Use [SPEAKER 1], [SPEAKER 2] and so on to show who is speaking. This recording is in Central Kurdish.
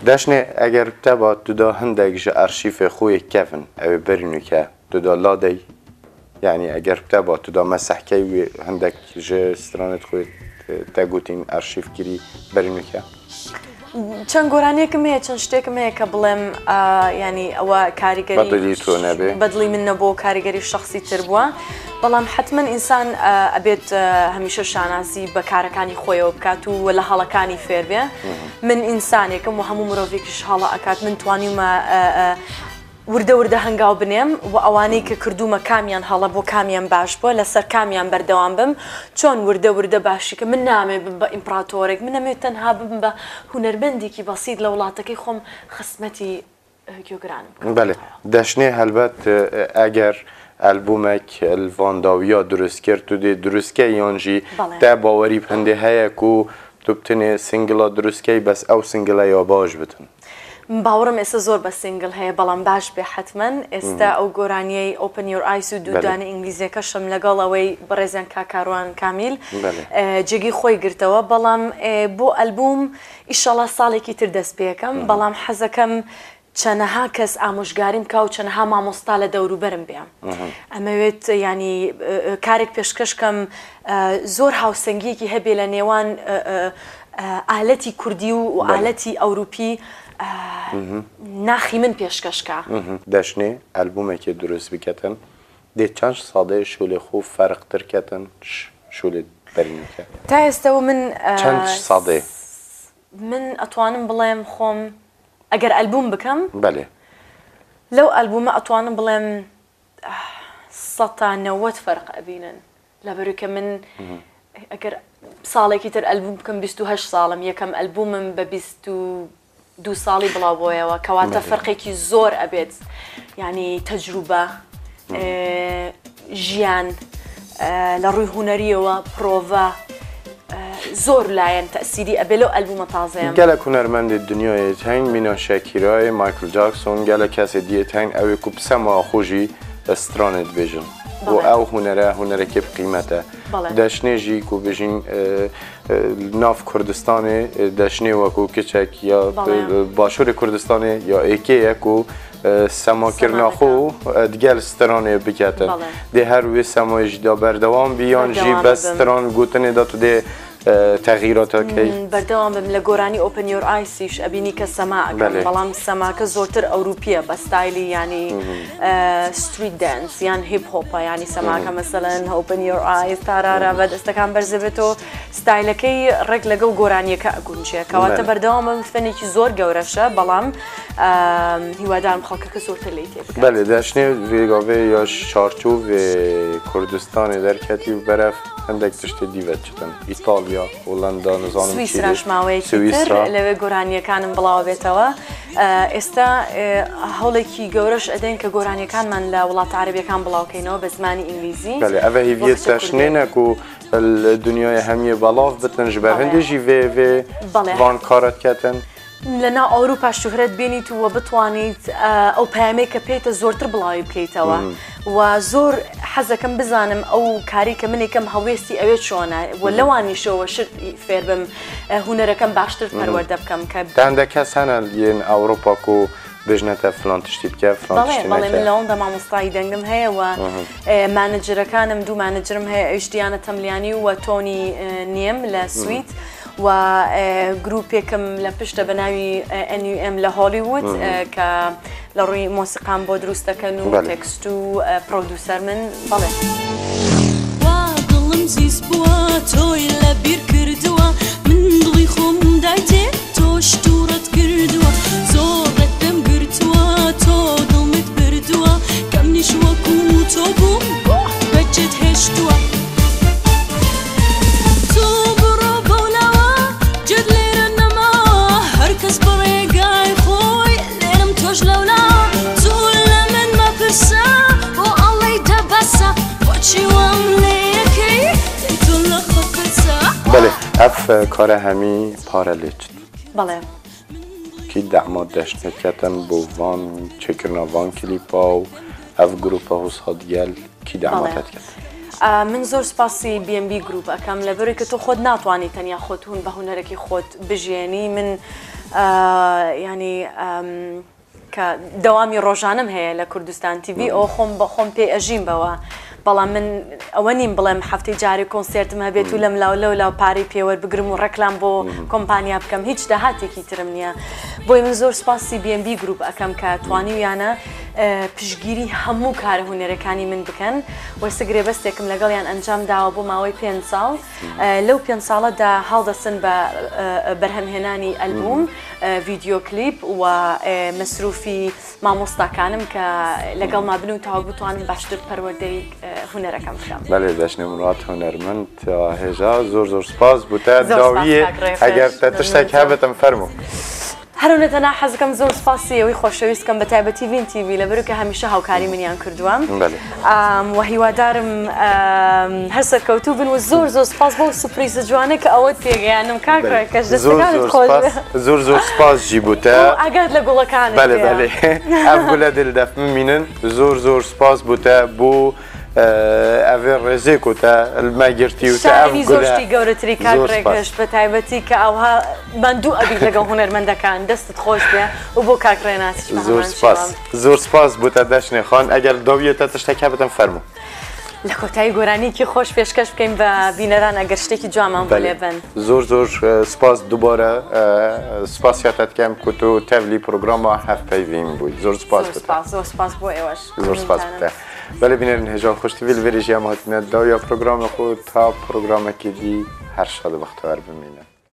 [SPEAKER 1] دەشنێ ئەگەر بتەبا تو دا هندێک ژە ئەرشیفێ خۆ یێ کەڤن ئەوێ بەرینوکە تو دا لادەی یەعنی ئەگەر بتەبا تو دا مەسح کەی وێ هندێک ژە سترانێت خۆ یێ تە گوتین ئەرشیف کری بەرینوکە؟
[SPEAKER 2] چەند گۆرانیەکم هەیە چەند شتێکم هەیە کە بڵێم ینی ئەوە کاریگەری
[SPEAKER 1] بەدڵی تۆ نەبێ
[SPEAKER 2] بەدڵی من نەبوو کاریگەری شخصی تر بووە بەڵام حتمما ئینسان ئەبێت هەمیشە شانازی بە کارەکانی خۆیەوە بکات و لە هەڵەکانی فێر بێ من ئینسانێکم و هەموو مرۆڤێکیش هەڵە ئەکات من توانیومە وردە وردە هەنگاو بنێم و ئەوانەی کە کردوومە کامیان هەڵە بووە کامیان باش بووە لەسەر کامیان بەردەوام بم چۆن وردە وردە باشی کە من نامەوێت ببم بە ئیمپڕاتۆرێک من ئەمەوێت تەنها ببم بە هونەرمەندێکی بەسیت لە وڵاتەکەی خۆم خزمەتی گوێگرانم بکەم.
[SPEAKER 1] بەلێ دەشنێ هەلبەت ئەگەر ئەلبومێک لڤان داویا دروست کرد تو دێ دروست کەی یان ژی تە باوەری بهندێ هەیە کو تو بتنێ سینگڵا دروست کەی بەس ئەو سینگڵە یا باش بتن.
[SPEAKER 2] من باوەڕم ئێستا زۆر بە سینگل هەیە بەڵام باش بێ حەتمەن ئێستا ئەو گۆرانیەی Open Your Eyes و دوو دانە ئینگلیزیەکەشم لەگەڵ ئەوەی بەڕێزیان کاک کاروان کامیل جێگەی خۆی گرتەوە بەڵام بۆ ئەلبوم ئیشەڵا ساڵێکی تر دەست پێکەم بەڵام حەزەکەم چەنەها کەس ئامۆژگاریم کا و چەنەها مامۆستا لە دەوروبەرم بێ ئەمەوێت ینی کارێک پێشکەش کەم زۆر هاوسەنگیەکی هەبێ لە نێوان ئالەتی کوردی و ئالەتی ئەوروپی ناخی من پێشکەش کا.
[SPEAKER 1] دەشنێ ئەلبومێکێ دروست بکەتن دێ چەند سادەێ شولێ خو فەرق تر کەتن ش شولێ بەرینوکە.
[SPEAKER 2] تا ئێستەوە من
[SPEAKER 1] چەند سادەێ.
[SPEAKER 2] من ئەتوانم بڵێم خۆم ئەگەر ئەلبوم بکەم.
[SPEAKER 1] بەلێ.
[SPEAKER 2] لەو ئەلبومە ئەتوانم بڵێم سەتا 90 فەرق ئەبینن لەبەروی کە من ئەگەر ساڵێکی تر ئەلبوم بکەم 28 ساڵم یەکەم ئەلبومم بە 22 ساڵی بڵاو بۆیەوە کەواتە فەرقێکی زۆر ئەبێت یعنی تەجروبە ژیان لە ڕووی هونەریەوە پرۆڤە زۆر لایەن تەسیری ئەبێ لەو ئەلبومە تازەیەم.
[SPEAKER 1] گەلەک هونەرمەندێ دنیایێت هەین مینا شەکیرایێ، مایکل جاکسۆن، گەلەک کەسێ دیێت هەین ئەوێ کو پسەما خۆ ژی سترانێ دبێژن و ئەو هونەرە هونەرەکێ بقیمەتە. دەشنێ ژی کو بژین ناف کوردستانێ دەشنێ وەکو کچەک یا باشوورێ کوردستانێ یا ئێکێیە کو سەماکردنا خۆ دگەل سترانێ بکەتن. دێ هەر وێ سەمایش دا بەردەوام بی یان ژی بەس ستران گوتنێ دا تو دێ تەغیراتە کەی؟
[SPEAKER 2] بەردەوام بم لە گۆرانی Open Your Eyes یش ئەبینی کە سەما ئەکەم بەڵام سەماکە زۆرتر ئەوروپیە بە ستایلی یانی street dance یان hip hop ە یانی سەماکە مەسەلەن Open Your Eyes تارارا بە دەستەکان بەرزەبێتەوە ستایلەکەی ڕێک لەگەڵ گۆرانیەکە ئەگونجێ کەواتە بەردەوامم فەنێکی زۆر گەورەشە بەڵام هیوادارم خەڵکەکە زۆرتر لێی تێبگات.
[SPEAKER 1] بەلێ دەشنێ ڤێگاڤێ یاش چارچووڤێ کوردستانێ دەرکەتی و بەرەف هەندێک تشتێ دی ڤەچتن ئیتاڵیا هۆڵەندا نزانم چی
[SPEAKER 2] سویسراش ماوەیەکی تر
[SPEAKER 1] سویسرا
[SPEAKER 2] لەوێ گۆرانییەکانم بڵاوەبێتەوە ئێستا هەوڵێکی گەورەش ئەدەین کە گۆرانییەکانمان لە وڵاتە عەرەبیەکان بڵاوکەینەوە بە زمانی ئینگلیزی
[SPEAKER 1] بەلێ ئەڤە
[SPEAKER 2] بۆ
[SPEAKER 1] هیڤیێ
[SPEAKER 2] کچە
[SPEAKER 1] دەشنێ
[SPEAKER 2] کوردێک.
[SPEAKER 1] نە کو دنیای هەمیێ بەڵاڤ بتن ژ بەر هەندێ ژی ڤێ ڤێ ڤان کارەت کەتن.
[SPEAKER 2] لە ناو ئەوروپا شوهرەت بێنیت و بتوانیت ئەو پەیامەی کە پێیتە زۆرتر بڵاوی بکەیتەوە و زۆر حەزەکەم بزانم ئەو کاری کە منێکم هەڵوێستی ئەوێ چۆنە و لەوانیشەوە شت فێربم هونەرەکەم باشتر پەروەردە بکەم کە
[SPEAKER 1] هەندێک کەس هەنە یێن ئەوروپا کو بژنەتە فلان تشتی بکە فلان
[SPEAKER 2] بەڵێ
[SPEAKER 1] تشتی
[SPEAKER 2] بەڵێ
[SPEAKER 1] نەکە.
[SPEAKER 2] من لەوەندە مامۆستای دەنگم هەیە و مانجرەکانم دوو مانجرم هەیە ئەویش دیانە تەملیانی و تۆنی نێم لە سوید و گروپێکم لە پشتە بە ناوی NUM لە هۆلیوود کە لە ڕووی مۆسیقام بۆ دروست دەکەن و تێکست و producer من بەڵێ.
[SPEAKER 3] وا دڵم زیز بووە تۆی لە بیر کردووە من دڵی خۆم دایتێ تۆش توڕەت کردووە زۆر ڕێت پێم گرتووە تۆ دڵمت بردووە کەمنیش وەکو تۆ بووم بۆ بەجێت هێشتووە. تۆ بڕۆ بەولاوە جێت لێرە نەماوە هەرکەس بە ڕێگای خۆی لێرەم تۆش لەولاوە تۆ لە من مەپرسە بۆ ئەڵێی دە بەسە بۆچی وام لێ ئەکەی دەی تۆ لە خۆت پرسە.
[SPEAKER 1] بەلێ ئەف کارە هەمی پارە لێ چت.
[SPEAKER 2] بەڵێ.
[SPEAKER 1] کی دەعمات دەشنێت کەتن بۆ ڤان چێکردنا ڤان کلیپا و ئەف گروپە هوسا دگەل کی دەعماتت کەتن؟
[SPEAKER 2] من زۆر سوپاسی BMB گروپ ئەکەم لەبەرەوەی کە تۆ خۆت ناتوانی تەنیا خۆت هون بە هونەرەکی خۆت بژیێنی من یانی کە دەوامی ڕۆژانەم هەیە لە کوردستان تیڤی ئەوە خۆم بە خۆم پێ ئەژیم بەوە بەڵام من ئەوە نیم بڵێم هەفتەی جارێک کۆنسێرتم هەبێت و لەم لاو لەو لاو پارەی پێوەربگرم و ڕێکلام بۆ کۆمپانیا بکەم هیچ داهاتێکی ترم نییە بۆی من زۆر سپاسی BNB گروپ ئەکەم کە توانیویانە پشتگیری هەموو کارە هونەرەکانی من بکەن و ئێستا گرێبەستێکم لەگەڵیان ئەنجام داوە بۆ ماوەی پێنج ساڵ لەو پێنج ساڵەدا هەڵدەستن بە بەرهەمهێنانی ئەلبوم ڤیدیۆ کلیپ و مەسروفی مامۆستاکانم کە لەگەڵما بن و تاوەک بتوانم باشتر پەروەردەی هونەرەکەم بکەم.
[SPEAKER 1] بەلێ دەشنێ مراد هونەرمەند هێژا زۆر زۆر سپاس بوو تە داویێ ئەگەر تە تشتێک هەبێتم فەرموو.
[SPEAKER 2] هەرونە تەنها حەزەکەم زۆر سپاسی ئێوەی خۆشەویست بکەم بە تایبەتی ڤین تیڤی لەبەرو کە هەمیشە هاوکاری منیان کردووە و هیوادارم هەر سەرکەوتوو بن و زۆر زۆر سپاس بۆ سوپریزە جوانە کە ئەوەت پێگەیانم کاک ڕێکەش دەستەکانت خۆش بێ.
[SPEAKER 1] زۆر زۆر سپاس جی بوو تە
[SPEAKER 2] ئاگات لە گوڵەکانت
[SPEAKER 1] بەلێ بەلێ ئەم گولە دل دەف مینن زۆر زۆر سپاس بوو تە بۆ ئەڤێ ڕێزێ کو تە مە گرتی و تە ئەڤ
[SPEAKER 2] شایەنی زۆر شتی گەورەتری کاک ڕێکەش بە تایبەتی کە ئەوها ماندوو ئەبیت لەگەڵ هونەرمەندەکان دەستت خۆش بێ و بۆ کاک ڕێناسیش بە
[SPEAKER 1] زۆر
[SPEAKER 2] هەمان
[SPEAKER 1] سپاس
[SPEAKER 2] شێوە.
[SPEAKER 1] زۆر سپاس بۆ تە دەشنێ خان ئەگەر داویە تە تشتەک هەبتم فەرموو.
[SPEAKER 2] لە کۆتایی گۆرانیەکی خۆش پێشکەش بکەین بە بینەران ئەگەر شتێکی جوانمان بۆ
[SPEAKER 1] بەلێ
[SPEAKER 2] لێ بن.
[SPEAKER 1] زۆر زۆر سپاس دوبارە سپاسیا تە دکەم کو تو تەڤلی پرۆگراما هەڤپەیڤین بووی زۆر سپاس
[SPEAKER 2] زۆر
[SPEAKER 1] بۆ تە.
[SPEAKER 2] سپاس زۆر سپاس بۆ ئێوەش
[SPEAKER 1] زۆر سپاس
[SPEAKER 2] مەمنونتانم.
[SPEAKER 1] بۆ تە. بەلێ بینەرن هێژا خوش تیڤی لە ڤێرێ ژیان هاتینە داویا پرۆگرامە خو تا پرۆگرامەکی دی هەر شاد و بەختەوەر بمینن.